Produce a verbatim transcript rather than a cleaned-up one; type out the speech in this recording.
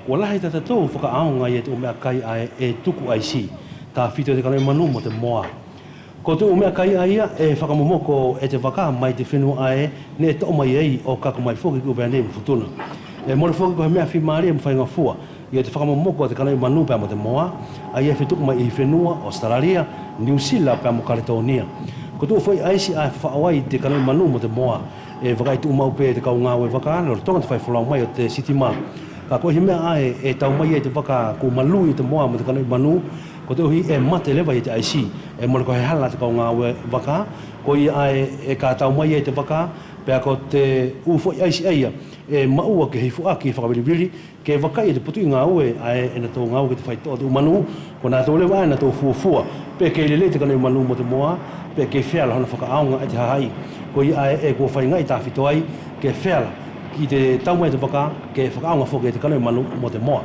Kua lahi tatatou fakaʻaoga ia te ʻu meʻakai ʻae ʻe tuku ʻaisi, tafito ia te kanoʻi manu mo te moa. Ko te ʻu meʻakai ʻaia ʻe fakamomoko e te vaka mai te fenua ʻae neʻe toʻo mai ai ʻo kaku mai foki ki ʻUvea nei mo Futuna. ʻE mole foki ko he meʻa fimalie mo faigafua ia te fakamomoko ʻo te kanoʻi manu pea mo te moa, ʻaia ʻe fetuku mai ʻi he fenua ʻOsitalalia, Niu Sila pea mo Kaletonia. Ko te ʻu foʻi ʻaisi ʻae ʻe faʻo ai te kanoʻi manu mo te moa, ʻe vakaʻi tuʻumaʻu pe e te kau gaue vaka lolotoga te fai folau mai ʻo te sitima. Kaʻe ko ʻihi meʻa ʻae ʻe tau mai ai te vaka kua malui te moa mo te kanoʻi manu, koteʻuhi ʻe mate leva ia te ʻaisi. ʻE mole ko he hala te kau gaue vaka, koia ʻae ʻe ka tau mai ai te vaka, pea ko te ʻu foʻi ʻaisi ʻaia ʻe maʻua ke hifoʻaki fakavilivili, ke vakaʻi e te potuʻi gaue ʻae ʻe natou gaue ki te faitoʻo ʻo te ʻu manu. Ko natou leva ʻae natou fuafua pe kei lelei te kanoʻi manu mo te moa, pe kei feala hona fakaʻaoga e te hahaʻi. Koia ʻae ʻe kua faigaʻi tafito ai ke feala ki te tau mai e te vaka ke fakaʻaoga foki e te kanoʻi manu mo te moa.